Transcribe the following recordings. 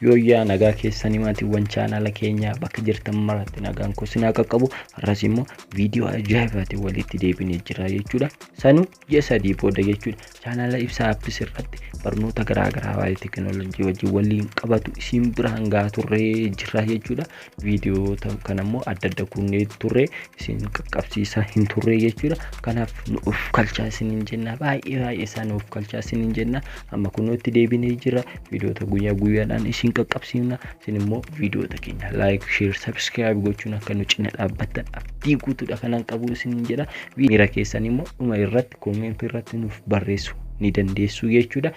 Yooyyaa nagaa keessanii maatiiwwan chaanala keenyaa bakka jirtan maratti nagaan koo sinaa qaqqabu. Har'as immoo viidiyoo ajaa'ibaatiin walitti deebinee jira jechuudha. Sanuu ji'a 3 booda jechuudha. Chaanala Ibsaa Appis irratti barnoota garaagaraa waa'ee teekinooloojii wajjin waliin qabatu isin biraan gahaa turree jira jechuudha. Viidiyoota kana immoo adda adda kunnee turree isin qaqqabsiisaa hin turree jechuudha. Kanaaf nu of kalchaa isiniin jenna, baay'ee baay'ee isaa nu of kalchaa isiniin jenna. Amma kunootti deebinee jira. Viidiyoota guyyaa guyyaadhaan isin qaqqabsiifna. Isin immoo viidiyoota keenya like, share, subscribe gochuun akka nu cina dhaabbattan abdii guutuudha kanan qabu isiniin jedha. Miira keessan immoo dhuma irratti koomentii irratti nuuf barreessuu ni dandeessu jechuudha.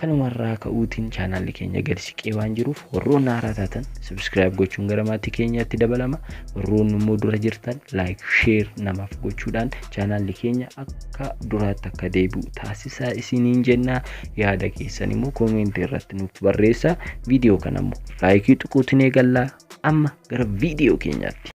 Kanumarraa ka'uutiin chaanaalli keenya gadi siqee waan jiruuf warroonni haaraa taatan subscribe gochuun gara maatii keenyaatti dabalama. Warroonni immoo dura jirtan like, share namaaf gochuudhaan chaanaalli keenya akka duraatti akka deebi'u taasisaa isiniin jenna. Yaada keessan immoo koomentii irratti nuuf barreessaa. Viidiyoo kana immoo laayikii tuquutiin eegallaa. Amma gara viidiyoo keenyaatti.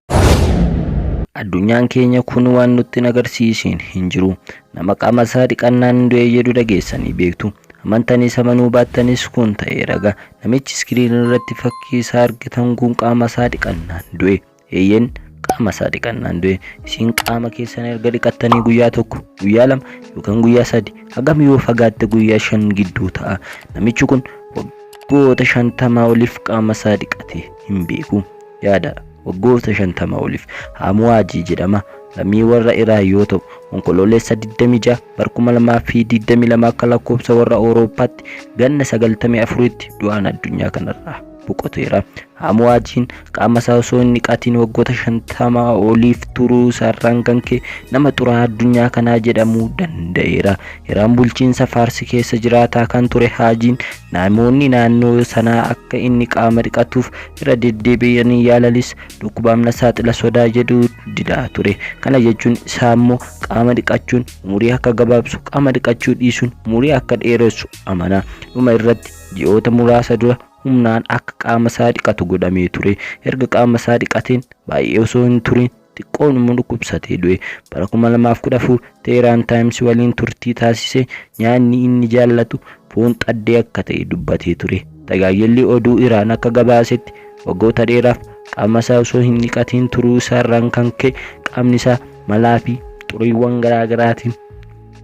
Addunyaan keenya kun waan nutti hin agarsiisiin hin jiru. Nama qaama isaa dhiqannaan du'e jedhu dhageessanii beektu. Amantanis amanuu baattanis kun ta'ee raga. Namichi iskiriin irratti fakkii isaa argitan kun qaama isaa dhiqannaan du'e. Eeyyeen, qaama isaa dhiqannaan du'e. Isin qaama keessan erga dhiqattanii guyyaa 1, guyyaa 2 yookaan guyyaa 3, hagam yoo fagaatte guyyaa 5 gidduu ta'a. Namichi kun waggoota 50 oliif qaama isaa dhiqatee hin beeku. Yaada, waggoota 50 oliif. Haamuu Haajii jedhama. Lammii warra Iraan yoo ta'u, Onkoloolessa 26 bar 2022 akka lakkoofsa warra Awurooppaatti ganna 94tti du'aan addunyaa kanarraa boqoteera. Haamuu Haajiin qaama isaa osoo hin dhiqatiin waggoota 50 oliif turuu isaarraan kan ka'e nama xuraa'aa addunyaa kanaa jedhamuu danda'eera. Iraan bulchiinsa Faarsi keessa jiraataa kan ture Haajiin namoonni naannoo sanaa akka inni qaama dhiqatuuf irra deddeebi'anii yaalanis dhukkubaaf na saaxila sodaa jedhu didaa ture. Kana jechuun isaa immoo qaama dhiqachuun umurii akka gabaabsu, qaama dhiqachuu dhiisuun umurii akka dheeressu amana. Dhuma irratti ji'oota muraasa dura humnaan akka qaama isaa dhiqatu godhamee ture. Erga qaama isaa dhiqateen baay'ee osoo hin turin xiqqoonuma dhukkubsatee du'e. Bara 2014 Teeraan Taayims waliin turtii taasiseen nyaanni inni jaallatu foon xaddee akka ta'e dubbatee ture. Tajaajilli oduu Iraan akka gabaasetti waggoota dheeraaf qaama isaa osoo hin dhiqatiin turuu isaarraan kan ka'e qaamni isaa malaa fi xuriiwwan garaagaraatiin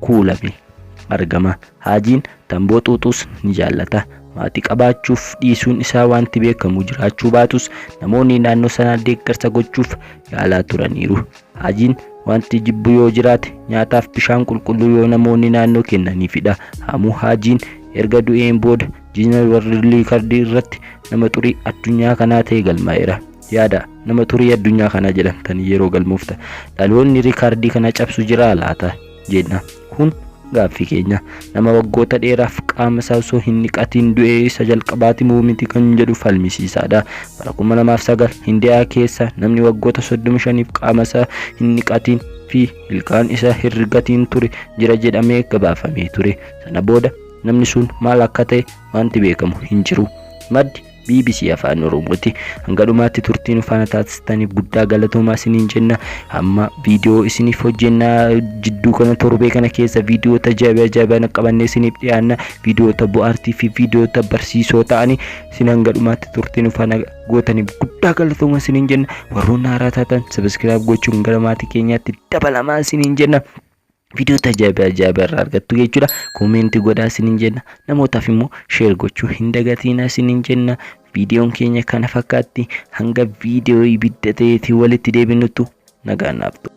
kuulame argama. Haajiin tamboo xuuxuus ni jaallata. Maatii qabaachuuf dhiisuun isaa wanti beekamu jiraachuu baatus namoonni naannoo sanaa deeggarsa gochuuf yaalaa turaniiru. Haajiin wanti jibbu yoo jiraate nyaataaf bishaan qulqulluu yoo namoonni naannoo kennaniifidha. Haamuu Haajiin erga du'een booda Jiinar Warlid Riikardii irratti nama xurii addunyaa kanaa ta'e galmaa'eera. Yaada nama xurii addunyaa kanaa jedhamtanii yeroo galmoofta dhaloonni riikaardii kana cabsu jiraa laata jenna. Kun gaaffii keenya. Nama waggoota dheeraaf qaama isaa osoo hin dhiqatiin du'e isa jalqabaati moo miti kan jedhu falmisiisaadha. Bara 2009 Hindiyaa keessa namni waggoota 35f qaama isaa hin dhiqatiin fi ilkaan isaa hin rigatiin ture jira jedhamee gabaafamee ture. Sana booda namni sun maal akka ta'e wanti beekamu hin jiru. Maddi bbc Afaan Oromooti. Hanga dhumaatti turtii nu faana taasistaniif guddaa galatoomaa isiniin jenna. Amma viidiyoo isiniif hojjenna, jidduu kana torbee kana keessa viidiyoota ajaa'ibaa ajaa'ibaa qabannee isiniif dhiyaanna. Viidiyoota bu'aartii fi viidiyoota barsiisoo ta'anii isin hanga dhumaatti turtii nu faana gootaniif guddaa galatoomaa isiniin jenna. Warroonni haaraa taatan sabiskiraayib gochuun gara maatii keenyaatti dabalamaa isiniin jenna. Viidiyoota ajaa'ibaa ajaa'ibaa irraa argattu jechuudha. Koomeentii godhaa isiniin jenna. Namootaaf immoo sheer gochuu hin dagatiinaa isiniin jenna. Viidiyoon keenya kana fakkaatti, hanga viidiyoo ibidda ta'eetiin walitti deebinuttu nagaan naaf tura.